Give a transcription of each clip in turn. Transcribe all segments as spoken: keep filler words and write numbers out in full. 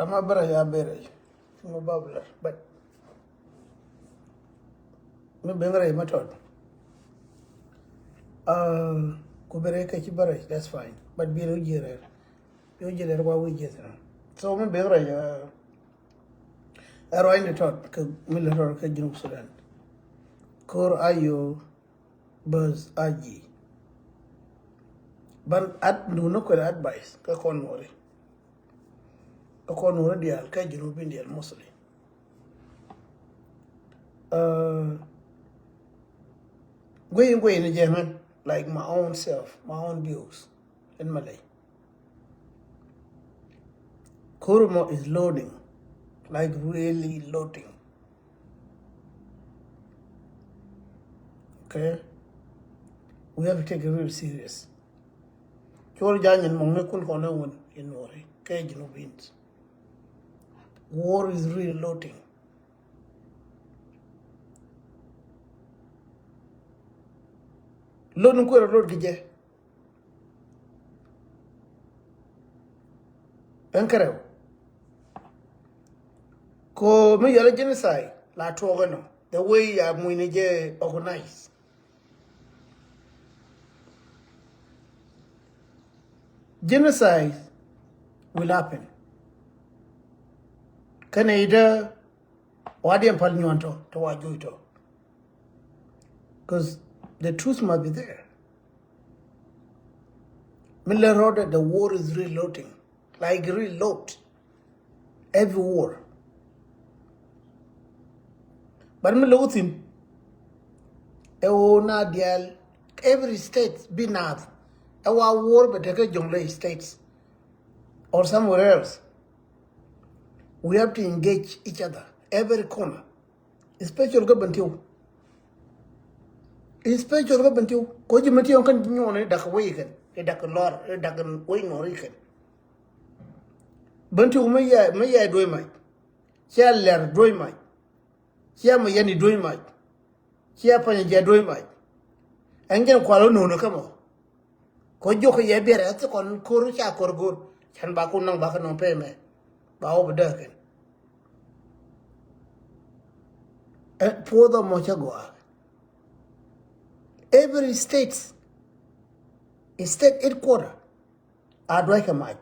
Ama bä rɛy a bä rɛy. Ama bä bä lɛr. But mi ben rɛy ma tɔt. Uh, ku bɛ rɛy kɛ ci bä rɛy, that's fine. But bi rɛy jiɛ rɛy. Bi rɛy jiɛ rɛy wa wi jiɛ rɛy. So mi ben rɛy, uh, ɛ rɔy ni tɔt kɛ mi lɛ tɔt kɛ Junub Sudan. Kor ayo bäth a ji̱. Ban at ndu ni kuɛl advice kä kɔn Nuɔri. Kä kɔn Nuɔri diaal kä Junubin diaal mostly. Uh, guey guey ni jɛ mɛn, like, my own self, my own views. In Malay. Kuruma is loading, like, really loading. Okay? We have to take it real serious. Cuɔl ja̱ nyin mɔŋ ni kun kɔn ni wun in Nuɔri kɛ Junubin. War is really loading. Load ni kuɛl load ki jɛ. Ɛn kärɛw. Ko mi yɛl genocide la tuɔk ɛnɔ. The way ya muini jɛ organize. Genocide will happen. Kɛnɛ idä wa diɛn pal nyuan tɔ, tɔ wa juy tɔ. 'Cause the truth must be there. Mi lɛ rɔɔdɛ, the war is reloading. Like reload. Every war. But mi lɛ wuthin. Ɛ woo na dial every state bi naath. Ɛ wa war bɛ tekɛ Jonglei states. Or somewhere else. We have to engage each other. Every corner. Especially kä Bentiu. Especially kä Bentiu. Ko ji̱ Bentiu kän nyuɔn i̱ dak wei kän. I̱ dak lɔr, i̱ dak wei nɔr i̱ kän. Bentiu mi yɛ, mi yɛ duɔ̱c mac. Cia lɛr duɔ̱c mac. Cia mi yɛn i̱ duɔ̱c mac. Cia pany jɛ duɔ̱c mac. Ɛn jɛn kual wä no̱o̱n kä mɔ. Ko jiök kɛ yɛ biɛrɛ ɛ thi kɔn ko̱r ca ko̱r go̱r. Can ba kun naŋ ba kä nɔŋ pɛmɛ. Ba wä bi däk kɛn. Ɛ puɔth ɔmɔ cä gɔaa. Every state, state headquarter, a duac kɛ mac.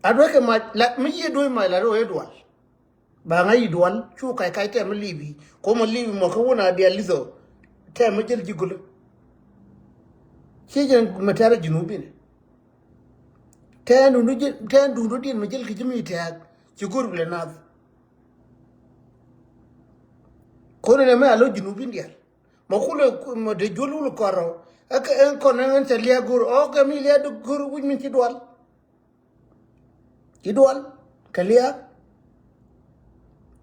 A duac kɛ mac, la mi yiëë duɔ̱c mac la rɔ ëë dual. Ba ŋa̱c i̱ dual cu kac kac tɛm mi li̱i̱p i̱ ko̱mä li̱i̱p i̱ mɔ kä wun a dial li̱thɔ. Tɛm mi jäl ji̱ gulä. Ciɛ jɛn mɛ tɛ̈rä Junubin. Tɛn duundu ji̱, tɛn duundu diɛn mɛ jäl kɛ ji̱ mi tɛ̈ɛ̈k ci go̱r bilɛ naath. Ko̱n ɛn ɛmɛ a lo̱ Junubin dial. Mɛ kulɛ mɛ dee juɔl wul kɔrɔ. Ɛ kɛ ɛn kɔn ɛn cɛ liak go̱r ɔ kɛ mi liak go̱r wi̱c min ci dual. Ci dual kɛ lia̱a̱.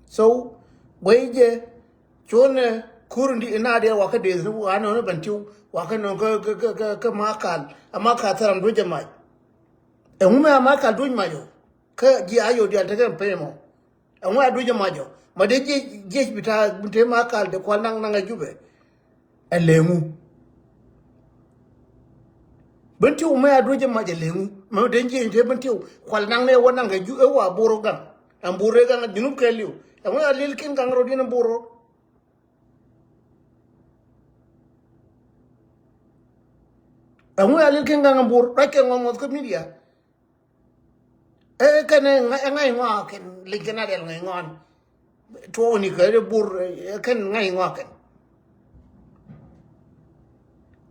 So guey jɛ cuɔnɛ kur in di ina diɛ wakä dee wa nɔnɔ Bentiu wakä nɔn kä kä kä kä Makal. A Makal thɛr am duecɛ mac. Ɛŋu mɛ a Makal duec mac ɔ kä ji̱ a yɔ dial tekɛ pɛmɔ. Ɛŋu a duecɛ mac ɔ ma dee jiec jiec bi ta̱a̱ te Makal dee kual naŋ naŋ a Jubɛ. Ɛ leŋu. Bentiu mɛ a duecɛ mac ɛ leŋu. Mɛ den jiec te Bentiu kual naŋ ni ɛ wä naŋ kɛ ju ɛ wa Bor ɔ gaŋ. Ɛn Bor ɛ gaŋ Junub kɛ liw. Ɛŋu a lil kin gaŋ rɔ diɛn ɛ Bor ɔ. Ɛŋu a lil kin gaŋ ɛ Bor ruac kɛ ŋɔŋ ŋɔth kä media. Ɛ kɛn ɛ ŋa̱c ŋɔakɛn liŋ kɛn a dɛl ŋa̱c ŋɔan. Tuɔɔni kɛ ri Bor ɛ kɛn ŋa̱c ŋɔakɛn.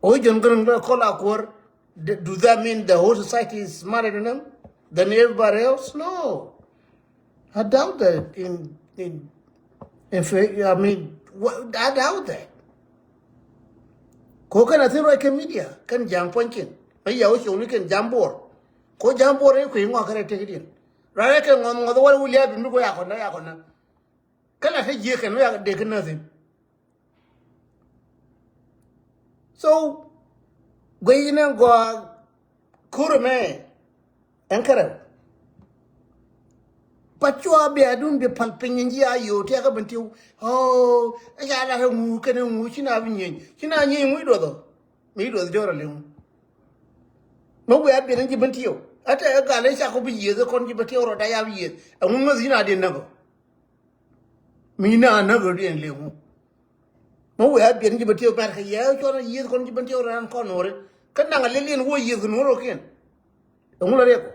O John Garang dɛ kɔl a kuɔr. Do that mean the whole society is smarter than them, than everybody else? No. I doubt that. In in in fact, I mean, I doubt that. Ko kɛn a thin ruac kɛ media kɛn ja̱a̱ŋ puɔ̱nykiɛn. Mɛ yɛ wä ciɔŋni kɛn ja̱a̱ŋ Bor. Ko ja̱a̱ŋ Bor i̱ kui̱ ŋɔak kärɛ tekdiɛn. Ruac rɛ kɛ ŋɔth ŋɔth wal wul ya̱a̱ bi mi kuɛ yakɔn na yakɔn na. Kä la kä jiëë kɛn wä yak dee kä nothing. So guey inɛ gɔaa. Kur mɛ ɛn kärɛ. Pa cua bia dun bi pal piny in ji a yo̱o̱ tiakä Bentiu. Ɔ ɛ ca lat ɛ ŋu kɛn ɛ ŋu ci na bi nyieny ci na nyieny ŋu i̱ duɔth ɔ. Mi i̱ duɔth jɔr a liŋ. Mɛ wiaa biɛn in ji Bentiu Ɛ tɛ ɛ gal ɛ cakɔ bi yiëth ɛ kɔn ji̱ bɛ tiɛw rɔ da yap yiëth. Ɛŋu ŋäth yïn a diɛn näk ɔ? Mi na näk ɔ diɛn lëŋu. Mɛ wee a biɛn ji̱ bɛ tiɛw pɛr kɛ yɛ cuɔn yiëth kɔn ji̱ bɛ tiɛw rɔ ɛn kɔn nuɔri. Kä naŋ a liliɛn wä yiëth nuɔr ɔ kiɛn. Ɛŋu la riɛk ɔ?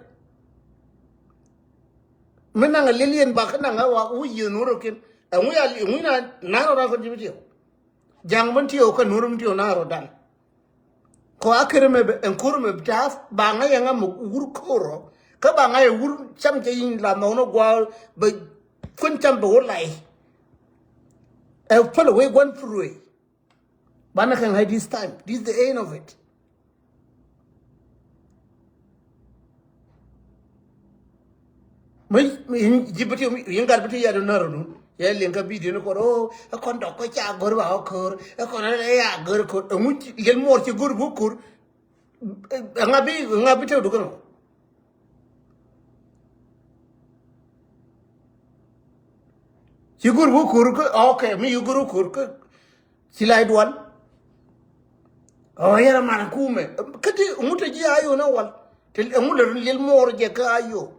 Mi naŋ a liliɛn ba kä naŋ a wa wä yiëth nuɔr ɔ kiɛn. Ɛŋu ya ɛŋu na naŋ rɔ ran kɔn ji̱ bɛ tiɛw. Ja̱ŋ bä tiɛw kä nuɔr bä tiɛw naŋ rɔ dan. Kɔ a keri mɛ bɛ ɛn kori mɛ bɛ ta̱a̱ ba ŋa̱c ɛŋa mɛ wur korɔ. Kä ba ŋa̱c ɛ wur cam cɛ yi̱n la mɛ wun ɛ gua̱a̱ bɛ kuän cam bɛ wä lay. Ɛ päl ɛ wee gua̱n pruee. Banɛ kɛ ŋa̱c this time. This is the end of it. Mi ji̱ bä ti yɛn gat bä ti yɛn dun närä dun. Yɛ liŋ kä bidio ni kɔn o ɛ kɔn dɔk kä ca gör ba ɔ kör ɛ kɔn ɛ ya gör kör ɛŋu liɛl muɔr ci gör bä kör. Ɛŋa bi ɛŋa bi tëw dukän ɔ? Ci gör bä kör kä ok mi ci gör bä kör kä. Ci la i̱ dual. Ɔ yɛn a man kumɛ. Kä ti ŋut te ji̱ a yo na wal. Te ŋut lɛ liɛl muɔr jɛ kä a yo.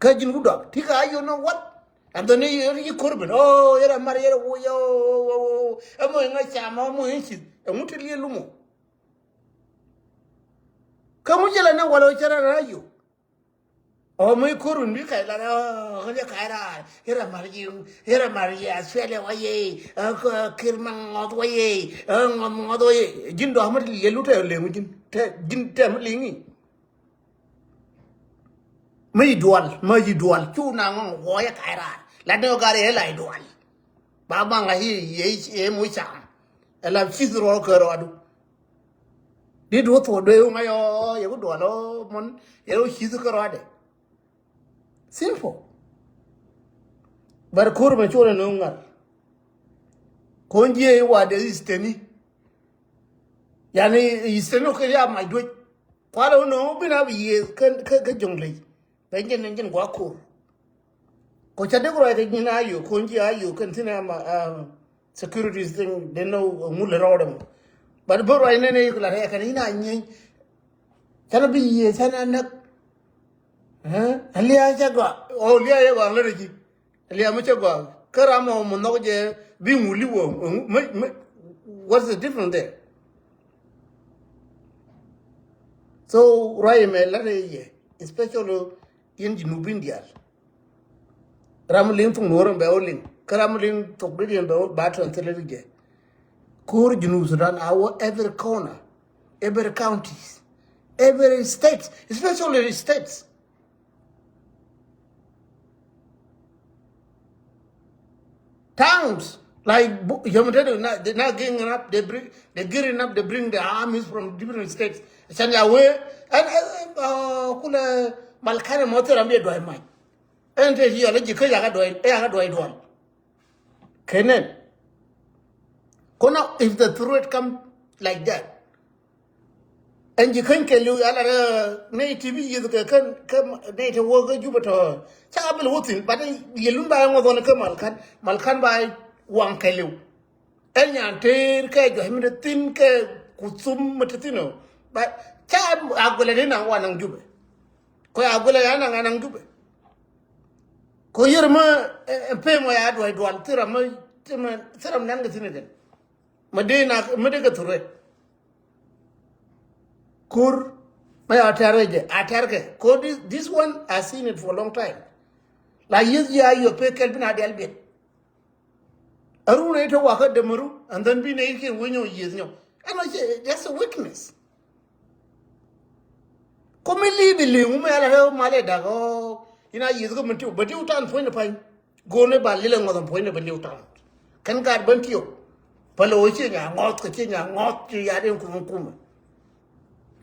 Kä ji̱n ku dɔak ti kä a yo na wal. And then ni yɛn yi kor ben ɔ yɛn a mar yɛn a wo yɛ ɔ ɛ mɔ iŋa cam ɔ mɔ iŋa cith. Ɛ ŋut te liɛl lumɔ. Kä ŋut jɛ la na wal ɔ cɛ ra ra yo. Ɔ mi kur wun bi kac lat ɔ kä jɛ kac raar. Ira mar ji̱ ira mar ji̱ Australia wa yey. Kir ma ŋɔth wa yey. Ŋɔth ŋɔth wa yey. Ji̱n dɔ̱a̱k mi ti liɛl wut tɛ leŋ ji̱n tɛ ji̱n tɛ mi liŋ i̱. Mi ji̱ dual mi ji̱ dual cu na ŋɔŋ wɔ yɛ kac raar. Lat ni ɔ gar yɛ la ji̱ dual. Ba baŋ la i̱ yɛ i̱ muc ca̱a̱ŋ. Ɛ la cith rɔɔk kɛ rɔɔdu. Di duɔth wä duee wä ŋa̱c ɔ yɛ ku duɔl ɔ mɔn yɛ ku ci̱th kä rɔadɛ. Simple. But ko̱r mɛ cuɔl ɛn ŋa̱r. Ko̱n jiɛ i̱ wa de isteni. Yani isteni ɔ kɛ ya mac duec. Kualɛ wä nɔ wä bin a bi yiëë kä kä kä jo̱ŋ ley. Bɛ jɛn jɛn gua̱a̱ ko̱r. Kɔ ca dek ruac kɛ nyin a yo ko̱n jiɛ a yo kɛn thin ama. Securities thing, they know ŋul rɔɔdɛ mɔ. But bä ruac nɛn i̱ kula rɛɛ kɛn i̱ na nyieny. Canɛ bi yiëë canɛ näk. Ɛ lia̱a̱ cɛ gɔaa ɔ lia̱a̱ yɛ gɔaa ŋä rɛ ji̱. Ɛ lia̱a̱ mi cɛ gɔaa kä ram ɔ mɔ nhɔk jɛ bi ŋuli wä. What's the difference there? So ruac mɛ lat i̱ yɛ especially in Junubin diaal. Ram liŋ thok nuɔ̱ɔ̱r in bɛ wä liŋ kä ram liŋ thok didiɛn bɛ wä ba translate jɛ. Ko̱r Junub Sudan a wä every corner, every counties, every state, especially the states. Towns like yom te na they not giving up, they bring they gearing up, they bring the armies from different states. Can ya we and kula malkane mote ram ye doi mai. Ɛn te ti yɔl ji̱ kä yakä duɔy ɛ yakä duɔy duɔl. Kenen. Kona if the threat come like that. Ɛn ji̱ käny kɛ liw yala rɛ nɛy ti bi yieth kɛ kän kä nɛy te wä kä Jubɛ tɔ. Ca bil wä thin but yelun ba ŋɔth ɣɔn kä Malkan Malkan ba waŋ kɛ liw. Ɛn nyan teer kɛ juac mi te thin kɛ Kuthum mi te thin ɔ. But ca a guɛlɛ ni naŋ wa naŋ Jubɛ. Kɔ ya guɛlɛ ya naŋ a naŋ Jubɛ. Kɔ yɛr mi pem wa ya duac dual thiram mi thiram nan kɛ thin kɛn. Mi dee na mi dee kɛ thurɛ. Kur mi ya tɛr kɛ jɛ a tɛr kɛ kɔ this one I seen it for a long time. La yieth ya yɔ pe kɛl bi na dial biɛt. Arun ɛ te wakä dämäru and then bi nɛy kiɛn wee nyɔk yieth nyɔk. Ɛn ɔ cɛ that's a weakness. Kɔ mi li̱i̱ bi li̱i̱ŋ wumɛ ala rɛw mal ɛ dak ɔ in a yieth kä mi tiw bä tiw tan puɔ̱ny ni pa̱ny. Go̱o̱nɛ ba lilɛ ŋɔth ɛn puɔ̱ny ni bä li̱w tan. Kɛn gaat bän tiw pälɛ ɣöö ciɛ nya ŋɔth kɛ ciɛ nya ŋɔth ci ya̱t in kumɛ kumɛ.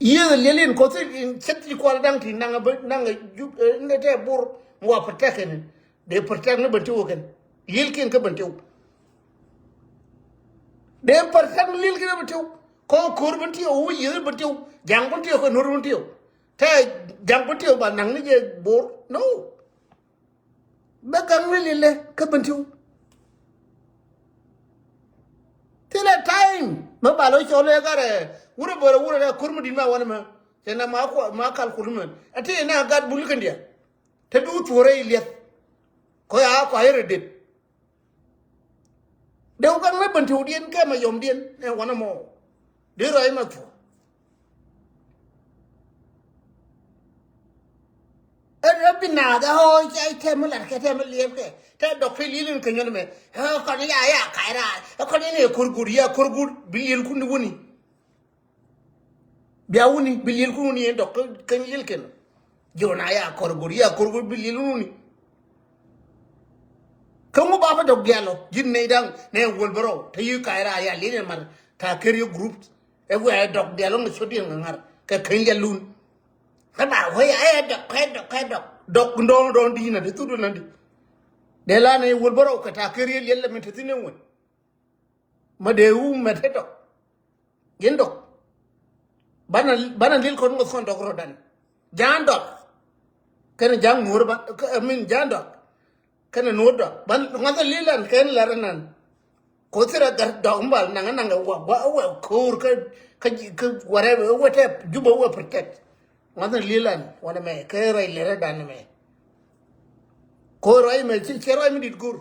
Yieth liɛl in kɔth in cät ci kual da̱ŋ ti naŋ ɛ bä naŋ ɛ jup ɛ nɛ tɛ bor mi wa protect kɛn. Dee protect ni bän tiw kɛn li̱lkiɛn kä bän tiw. Dee protect ni li̱lkiɛn kä bän tiw. Kɔn ko̱r bän tiw wu yieth bän tiw ja̱ŋ bän tiw kɛ no̱r bän tiw. Tɛ ja̱ŋ bän tiw ba naŋ ni jɛ bor no. Bɛ gaŋ ni lilɛ kä bän tiw. Thilɛ time mi ba lo cɔl ɛ garɛ wurɛ bärɛ wurɛ rɛ ko̱r mi di̱t ma wanɛ mɛ. Cɛ na ma kal kul mɛn a ti na gat bul kɛn diɛ. Te du thuɔrɛ i liɛth. Kɔ ya kɔ ayɛ rɛ det. Dee wä gaŋ lä bän tewdiɛn kɛ ma yɔmdiɛn ɛ wanɛ mɔ. Dee rɔy ma thuɔ. Ɛ rɛ bi naath ɛ ɣɔɔ cɛ tɛm lat kɛ tɛm liɛp kɛ tɛ dɔk pil yilin kɛ nyɔn mɛ. Ɛ kɔn ya ya kac raar ɛ kɔn in ɛ kor gur ya kor gur bi liɛl kun wuni. Bia wuni bi liɛl kun wuni in dɔk kɛ liɛl kɛn. Jiɔn a ya kor gur ya kor gur bi liɛl wuni. Kä ŋu ba bä dɔk dial ɔ ji̱n nɛy da̱ŋ nɛ wuɔl bä rɔw te yi ka̱y raar ya li̱n ɛ mar ta̱a̱ ker yɛ group. Ɛ wɛ ɛ dɔk dial ɔ ŋä cot diɛn ŋä ŋa̱r kɛ keny lial lun. Kä ba wee ɛ dɔk ɛ dɔk ɛ dɔk dɔk dɔɔn dɔɔn di̱i̱n a ti thut wä nandi. Dee la nɛ wuɔl bä rɔw kɛ ta̱a̱ ker yɛ lial lɛ min te thin ɛ wän. Ma dee wu mɛt ɛ dɔk. Ji̱n dɔk. Banɛ banɛ lil kɔn ŋuɔth kɔn dɔk rɔdan. Ja̱a̱n dɔk. Kɛnɛ ja̱a̱n ŋuɔr ba I mean ja̱a̱n dɔk. Kɛnɛ nuɔr dɔk ban ŋuɔth lil an kɛn lɛr nan. Kothi rɛ gat dɔk mbal naŋ naŋ wak wak wak ko̱o̱r kä kä kä whatever wetɛ jubä wek protect. Ŋuɔth lil an wanɛ mɛ kɛ rɛy lɛr dan mɛ. Ko̱o̱r rɛy mɛ ci cɛ rɛy mi dit go̱r.